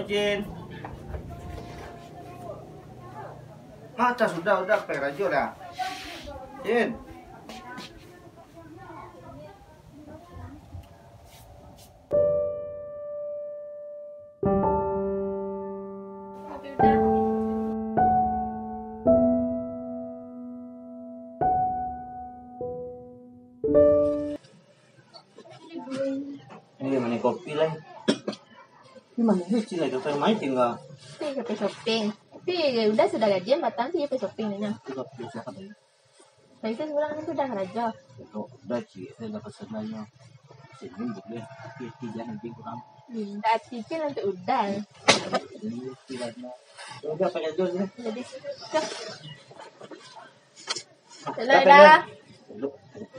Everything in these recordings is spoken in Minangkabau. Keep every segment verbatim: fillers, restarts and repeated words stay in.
Cin. Mata sudah, udah pai karajo dah. Cin. Ini mana kopi lah? Ini mana sih, Cin, lagi main tinggal. Pai shopping. Tapi udah sudah gajian batang tu, pai shopping ni nah. Itu kopi siapa tadi? Tadi tu sebelah ni sudah karajo. Itu udah, Cik, saya dapat sebenarnya. Sini boleh, tapi tiga nanti kurang. Hmm, tak cicil untuk udah. Ini tidak ada. Ya udah, pakai dulu ya. Jadi, Salam, dah.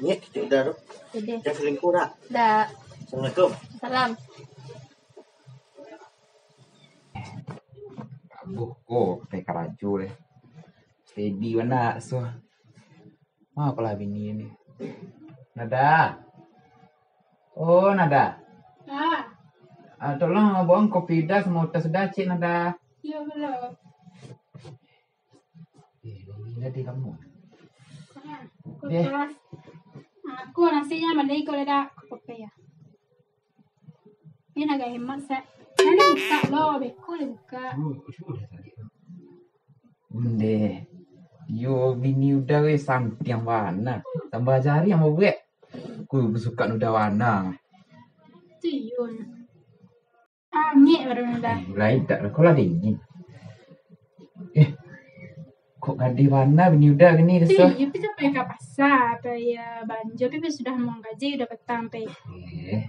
Ni, kita udah tu. Jadi. Dah selingkuh dah. Dah. Assalamualaikum. Salam. Abuh, oh, pakai karajo deh. Steady bana, so. Ah, apalah bini ni. Nada. Oh, Nada. Ah. Ah, tolong bawa kopi dah sama utas dah, Cik Nada. Ya, belum. Eh, ini tadi kamu. Ah, kulkas. Aku nasinya mandi kau dah kopi ya. Ini agak hemat, Sek. Ini buka lo, beko lah buka. Onde, yo bini udah weh santiang bana. Tambah jari yang buek. Ku besuka udah bana. Tu yo. Angek baru udah. Eh, mulai dak lah, kau lah dingin. Eh, kok gadih bana bini udah gini tu. Iyo, pi sampai ka pasar, pai, ya, banjo, pi sudah manggaji, udah petang, pi. Eh,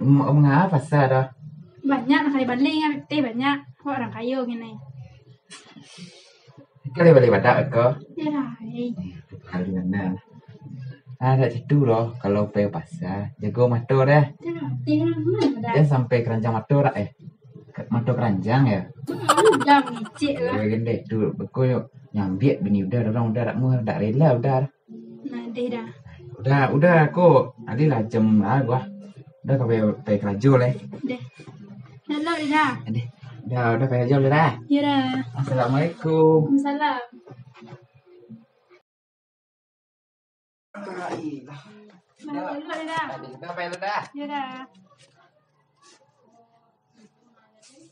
mangapa pasar dah? Banyak nak kali bali, teh banyak. Awak orang kayo gini. Kali bali badak ko? Ya, eh. Kali mana? Ah, dak situ loh, kalau pai pasar, jago mato dah. Dah, dah, dah. Dah sampai keranjang mato dak, eh? Ke-, mato keranjang ya? Hmm, dah mangecek lah. Ya, gendek tu, beko yo nyambiak bini udah, orang udah dak muah, dak rela udah. Nah, deh dah. Udah, udah ko. Adi lah jam lah gua. Udah ka pai, pai karajo lah. Deh. Dah lo dah. Deh. Dah, udah pai karajo lah dah. Ya dah. Assalamualaikum. Waalaikumsalam. Nah, dulu dah. Dah, pai dah. Ya dah.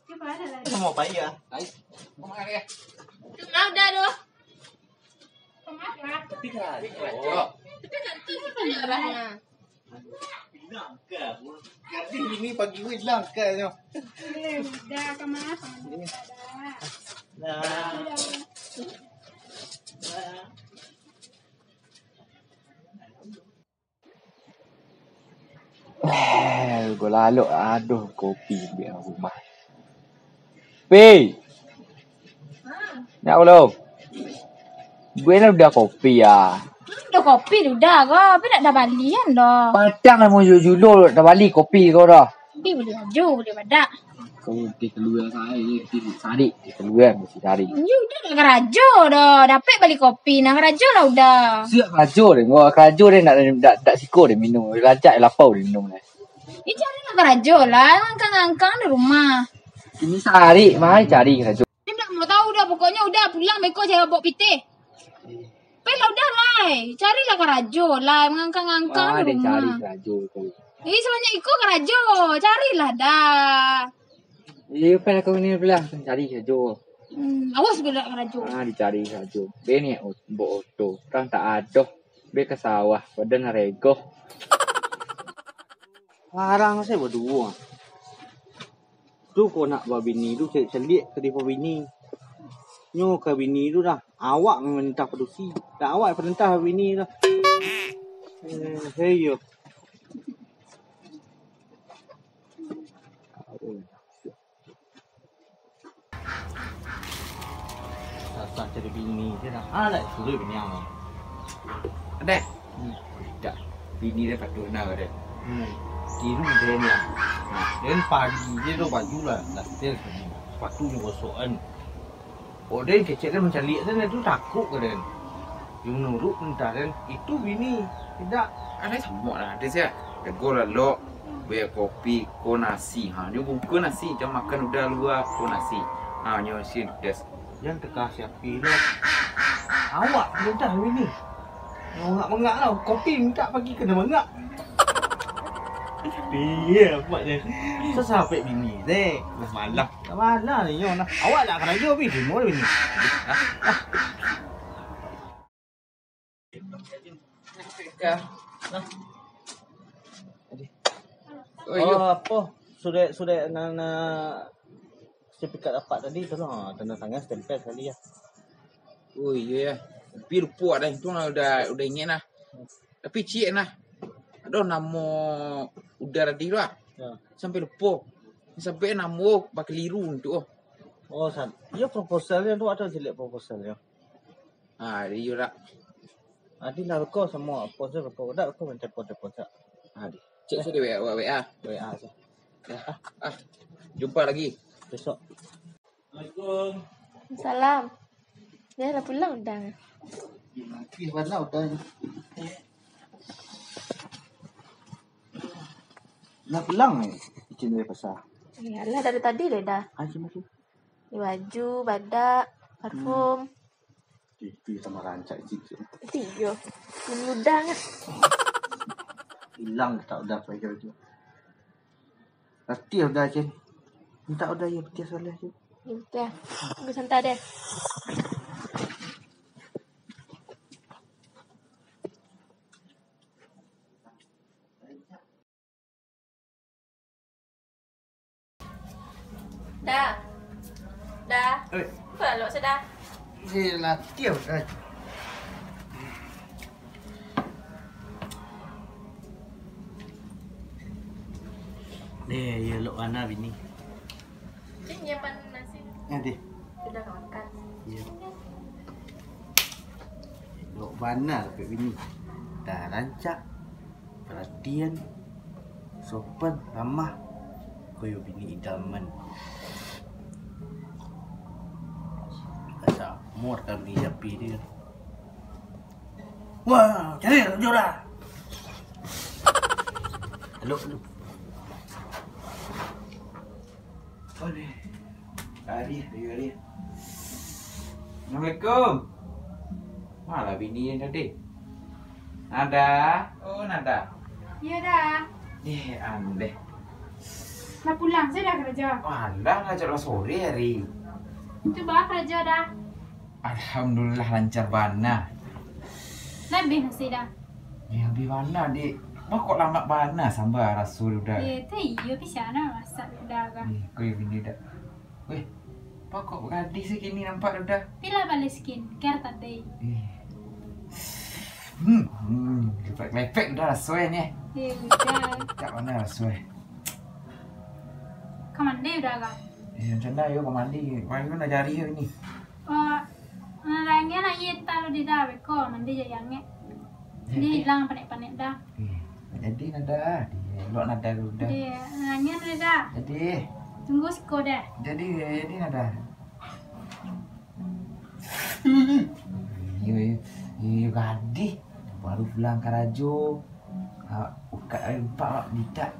Cuba ada lagi. Sama apa ya? Ai. Kemana ya? Tu mau dah tu. Kemana? Tapi kan. Oh. Tapi kan tu sebenarnya. Langka. Gadih bini pagi weh langka nyo. Dah ka ma? Nah. Eh, gua lalok adoh kopi di rumah. Pi. Nyak ulo. Gue lah udah kopi ya. Udah kopi udah ko, tapi nak dah balian doh. Patang lah mau julo dah bali kopi ko doh. Tapi boleh baju, boleh badak. Kau di keluar saya, di sarik, di keluar mesti sarik. Ya udah nak karajo doh, dapek bali kopi, nak karajo lah udah. Siap karajo deh, gua karajo deh nak, nak, nak siko deh minum, rancak lapau deh minum deh. Ih, cari lah karajo lah, ngangkang-ngangkang di rumah. Ini sarik, mari cari karajo. Dia ndak mau tahu dah, pokoknya udah pulang, beko cari bobok pitih. Pai lah udah lai, carilah karajo lai, mangangkang-angkang di rumah. Cari karajo tu. Ih, sabanyak iko karajo, carilah dah. Iyo, pai lah kau ni pulang, cari karajo. Hmm, awas kau dak karajo. Ah, dicari karajo. Be ni bobok oto, kan tak adoh. Be ka sawah, badan regoh. Larang se baduo. Tu kok nak babini tu caliak-caliak ka di babini. Nyo ka bini tu dah, awak nan parentah padusi. Dah awak parentah bini tu. Eh, hei yo. Susah cari bini je dah. Ah, lah, suruh bini ang. Deh. Hmm. Dak. Bini dia patuh nah, deh. Hmm. Tiru dia ni. Nah, dia pagi je tu baju lah, dah setel sini. Sepatu ni gosok kan. Oh, dia kecek dia mancaliak tu, dia tu takut ke dia. Dia menurut entah dia, itu bini. Tidak. Ada sama lah, ada siap. Tegur lah, lok. Bek kopi, ko nasi. Ha, nyo bungkuih nasi, jan makan udah lua, ko nasi. Ha, nyo sin, des. Jan takah siapi lo. Awak mintak bini. Mangak-mangak lah, kopi mintak pagi kena mangak. Iya, buatnya. Susah pek bini, deh. Lah malah. Lah malah ni, yo, nah. Awak nak karajo, pi, di mall bini. Oh, iyo. Oh, apo? Sudah, sudah, na, na, sertifikat apak tadi, tolong, ah, tanda tangan, stempel sekali, ya. Oh, iyo, ya. Tapi lupo dah, itu lah udah, udah ingat lah. Tapi ciek nah. Aduh, namo udah tadi lah. Ya. Sampai lupo. Sampai namo bakaliru tu, oh. Oh, san-, iyo, proposalnya tu ada jelek proposalnya. Ah, iyo dak. Adi lah beko samo apo se beko. Dak beko mancapok-capok sak. Ah, di. Cek sudah W A, W A. W A se. Ya. Ah, jumpa lagi. Besok. Assalamualaikum. Salam. Dah lah pulang dah. Ih, mana udah ni? Lah pulang ni, izin dari pasar. Ya lah, dari tadi deh dah. Ah, macam tu. Baju, badak, parfum. Itu sama rancak cicik. Tiga. Ini udah kan? Hilang tak udah pakai baju. Letih udah, Cin. Minta udah, ya, letih salah, Cin. Letih. Tunggu santai deh. Dah. Dah. Oi. Apa lo sudah? Ni latihan, eh. Ni, ya, lok mana bini? Cik nyiapan nasi. Nanti. Sudah makan. Iya. Lok mana tapi bini? Dah rancak. Paratian, sopan, ramah, koyo bini idaman. Asa amor kami japi dia. Wah, cari jodoh. Halo, halo. Ari, ari, ari. Assalamualaikum. Malah bini yang tadi. Nada. Oh, Nada. Iya, dah. Eh, andeh. Lah pulang sudah kerja? Alah, lah sore hari. Itu bah kerja dah. Alhamdulillah, lancar bana. Lebih nasi dah. Ya, lebih bana, Dik. Bah, kok lamak bana sambal raso tu dah. Iya, tu iyo, bisa nak masak dah kan. Eh, kau yang bini dah. Weh, bah, kok gadih sih kini nampak tu dah. Pilah balik skincare tadi. Eh. Hmm, hmm, lepek-lepek dah raso ni. Iya, dah. Tak mana raso. Kau mandi udah kan? Eh, macam mana yo kau mandi? Kau dah cari yo ni. Oh, nah, angin lah, iya, taruh di dah, beko, mandi jadi angin. Jadi hilang panek-panek dah. Eh, jadi Nada, di elok Nada dulu dah. Di angin udah dah. Jadi. Tunggu siko dah. Jadi, jadi Nada. Iyo, iyo, iyo gadih. Baru pulang karajo. Ah, ukak ari empat, Wak, litak.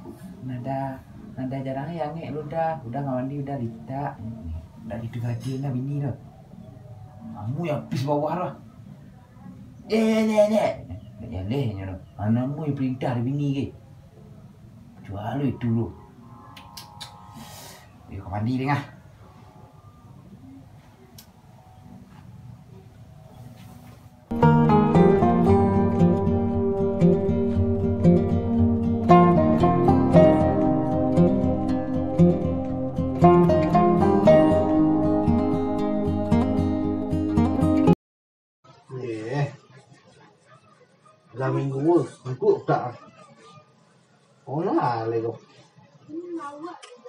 Nada, Nada jarang ya, angek lu dah. Udah nggak mandi, udah litak. Udah gitu gaji lah bini tu. Kamu yang pis bawah lah. Eh, eh, eh, eh. Nggak jaleh nyo tu. Mana mu yang perintah di bini ke? Kecuali itu lu. Ayo ke mandi deh, ah. Eh, lah minggu, minggu tak. Oh, lah, lego.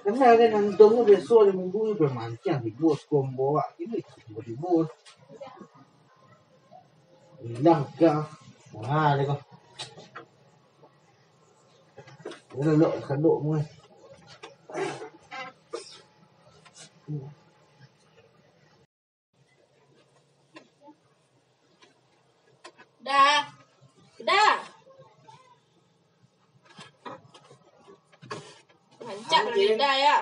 Kena kan, nantong biaso di minggu ni, pemancing di bos, kombok, ini, di bos. Hilang kah? Wah, dia kau. Dia lelok, kaduk mu, eh. Dah. Dah. Kalau Cin. Beda ya.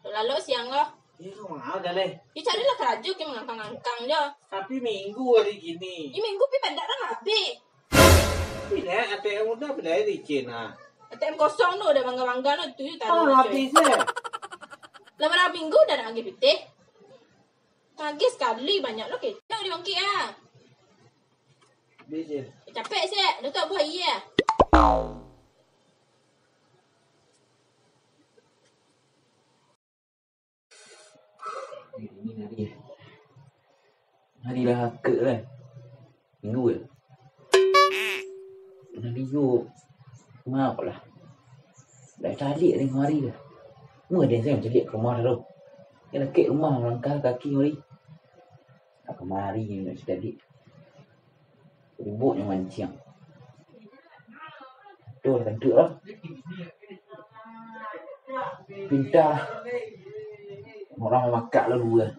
Lalok siang lah. Iyo, manga dah leh. Ya carilah karajo ke mangangkang-angkang jo. Tapi minggu hari gini. Ya minggu pi padak dah abih. Bila A T M udah bila licin ah. A T M kosong tu udah bangga-bangga tu tu tadi. Oh, habis eh. Lah bara minggu dah nak agih pitih. Agih sekali banyak lo kecap di bangkik ah. Habis eh. Capek sih, dah tak buah iya. Hari ni hari. Hari lah akak lah. Minggu ke? Pernah liuk. Maaf lah. Dah caliak tengok hari lah. Mungkin dia yang caliak ke rumah tu. Dia lakik rumah melangkah kaki hari. Nak kemari nak caliak. Ributnyo mancing. Tu lah tentu lah. Pintar. Urang mamakak lah dua.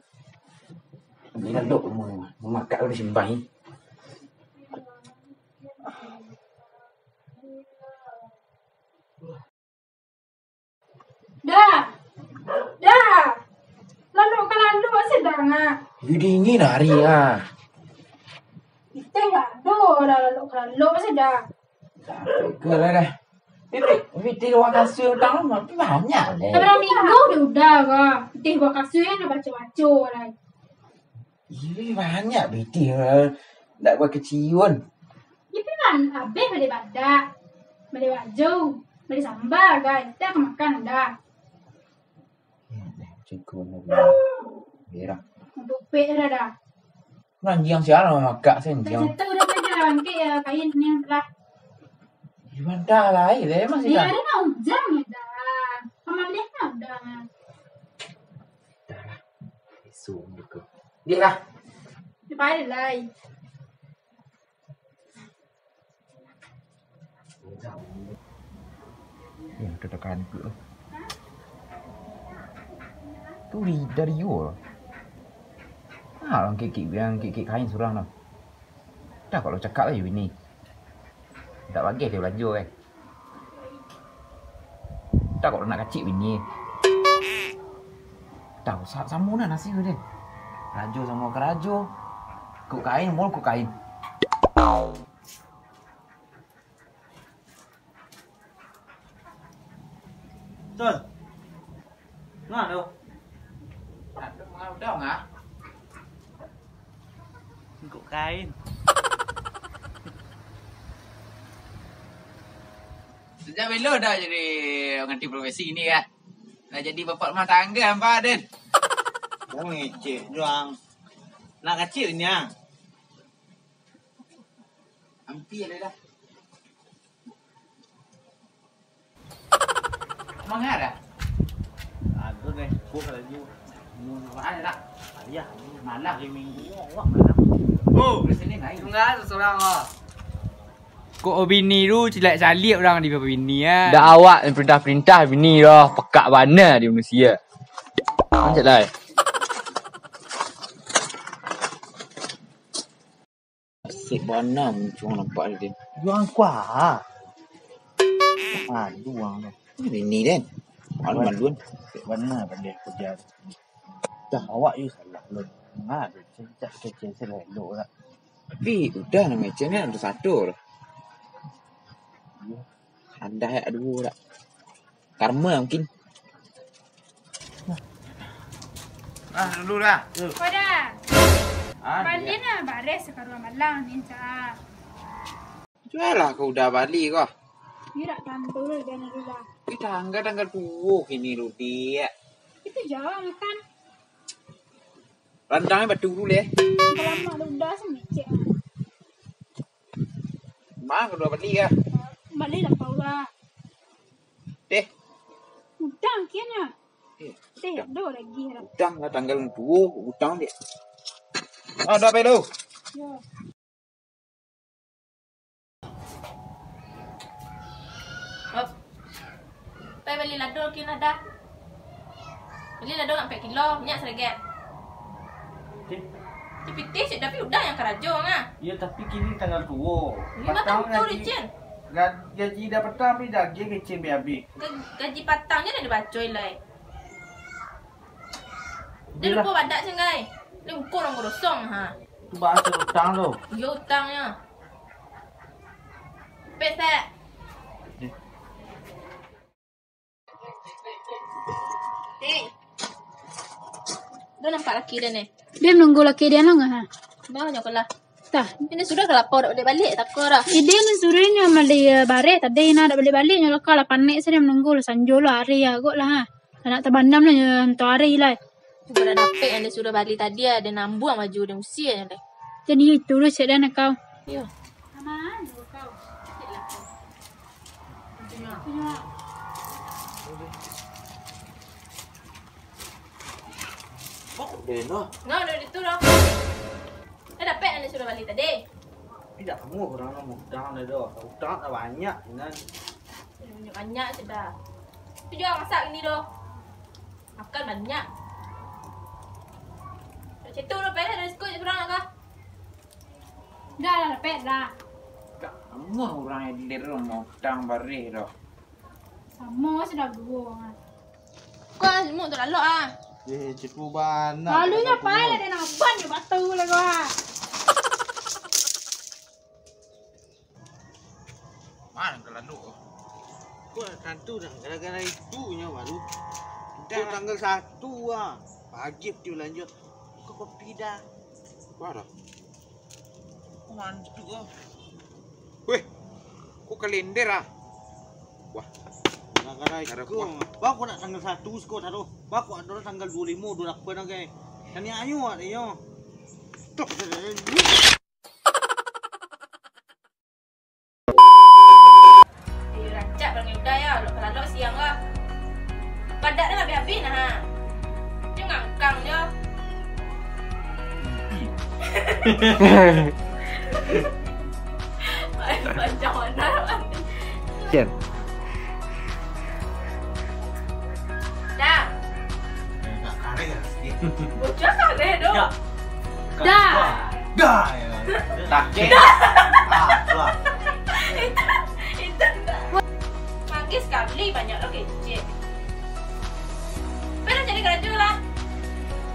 Ni ladok rumah ni. Mamakak lah disimpan ni. Dah. Dah. Lalok ka lalok se dah, Ngah. Yo dingin hari ah. Pitih lah, ado lah lalok ka lalok se dah. Dah, tega lah dah. Pitih, pitih ruang kasur utang tu banyak leh. Sabarapo minggu dah udah ka. Pitih ruang kasur kan dah baco-baco lah. Ih, banyak pitih, eh, ndak bakeciun. Ih, kan abih bali badak, bali baju, bali samba, gai. Dah ka makan dah. Ya, dah, cukup lah, dah. Berang. Untuk pek dah, dah. Anjiang siapa mamakak sih, anjiang? Cerita udah beda, angkik ya, kain ni lah. Ih, bantah lah, eh, dah, masih. Ih, dah. Ada nak ujan ya, dah. Kamalih nak udah. Dah lah. Isu buku. Dia lah. Dia balik lah. Ya, ada tekan ke. Tu di, dari you. Ah, orang kikik, yang kikik kain surang tu. Dah kalau cakap lah you ni. Tak bagai dia belajar eh. Tak kok nak kacik bini. Tahu sa-, samo nah nasib dia. Karajo samo karajo. Kuk kain, mul kuk kain. Tun. Nah, tu. Nah, tu mangau dong ah. Kuk kain. Sejak bilo dah jadi nganti profesi ini ya. Dah jadi bapak rumah tangga, Pak Den. Jangan ngecek, Juang. Nak kacik ni ah. Ampia dah. Manga dah? Aduh deh, gua kalau you. Mun apa ada dah? Ayah, malah hari Minggu. Wah, malah. Oh, di sini naik. Tunggal seorang ah. Kok bini tu cilak-caliak orang di bini ah. Dak awak perintah-perintah bini dah, pekak bana di manusia. Lanjut lah. Asik bana muncuang nampak ni, Din. Juang kuah. Malu ang tu. Ini, Din. Malu-maluan. Asik bana pandai kerja. Dah awak you salah lun. Ngah tu cecak kecil selelo lah. Tapi udah nama cecak ni ada satu lah. Ada ya dua lah. Karma mungkin. Ah, dulu dah. Pada. Ah, Pandai dia. Nah bares sakaruang malang ni, Cak. Jual lah kau udah balik kau. Ni dak tantu lah, jangan dulu lah. Kita tanggal, tanggal dua kini, Rudik. Itu jauh makan. Rantang batu dulu, eh. Kalau mak udah semicik. Mah kedua balik ya. Balik lah kau lah. Eh. Utang kian ya. Eh, Teh, utang. Doh lagi lah. Utang lah tanggal dua, utang dia. Ah, dah apa lu? Ya. Hop. Pai bali lado kini dah. Bali lado ampek kilo, minyak saregek. Cik. Cik pitih, cik, tapi udah yang karajo ngah. Iyo, tapi kini tanggal duo. Lima patang tahun tu lagi. Licin. Ga-, gaji dah patang, tapi daging kecil bi abih. Ga-, gaji patang je dah dibaco lai. Dah lupo badak cenggai. Ni muko urang gorosong, ha. Tu bahasa utang tu. Iyo, utangnyo. Pesek. Dek. Dah nampak laki dia ni? Dia nunggu laki dia nang, ha? Nah, nyo lah. Tah. Ini sudah ke lapor, dak balik, tak kau dah. Eh, dia ni suruh ini sama dia bareh tadi, nah, dak balik-balik, nyo lah, lah panik, saya menunggu lah, sanjo lah, hari agak lah, ha. Anak tabandam lah, nyo hantu hari lah. Sudah dapek yang dia suruh balik tadi, ada nambuang baju dia, usia yang deh. Jadi itu lah, cek dan kau. Iyo. Aman, kau. Kok den lah? Nah, udah itu dah. Dah dapek yang dia suruh balik tadi. Tapi dak kamu orang nak utang dah doh. Utang dah banyak, Inan. Banyak sudah. Tapi jual masak ini doh. Makan banyak. Macam tu doh, payah dah sikut je perang nak kah? Dah lah, dapek dah. Dak kamu orang yang diliru mau utang bareh doh. Samo sudah dua orang. Kau lah semua tu lalok ah. Eh, cepu bana. Lalunya pai lah dia nak ban je batu lah kau ah. Mana kau lalok? Kau tantu dah gara-gara itu nyo baru. Kau tanggal satu ah. Pagi tu lanjut. Kau kopi dah. Kau dah. Kok mantuk ah. Weh, kok kalender ah? Wah. Gara-gara kau. Bang, kok nak tanggal satu siko taruh. Bang, kok ado tanggal dua limo, dua lapan lagi. Tanya ayo ah, iyo. Tuh. Eh, rancak parangai Uda yo, lok kalalok siang lah. Badak dah habih-habih nah. Cuma ngangkang jo. Panjang mana? Kian. Dah. Eh, nak kareh lah sikit. Bocah kareh doh. Dah. Dah. Dah. Dah, ya. Takek. Ah, tu lah. Itu, itu dah. Manggih sakali, banyak lo kecek. Pai lah cari karajo lah.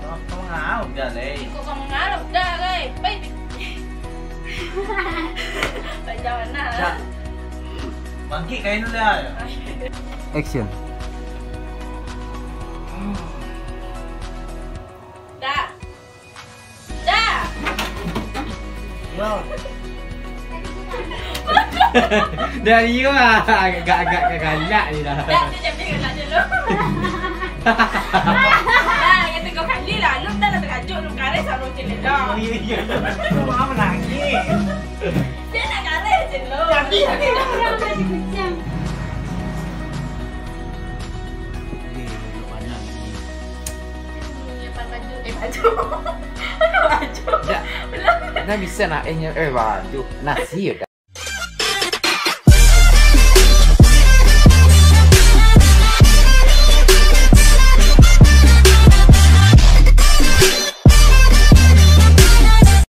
Kau, kau mangau dah, Lei. Kok kau mangau dah, Lei? Pai. Macam mana? Dah. Bangkit kain dulu lah. Action. Dah. Dah. Yo. Dari yo ah, agak-agak galak je dah. Dah, dia jadi galak je lu. Dah, yang tiga kali lah. Lu dah lah terkajut, lu kareh sama macam ni dah. Oh, iya, iya, iya. Kau maaf lagi. Dia nak kareh je lu. Tapi, tapi. Orang dah dikucang. Nyiapkan baju. Eh, baju. Baju. Dah. Belum. Dah bisa nak, eh, nyiap, eh, baju. Nasi yo,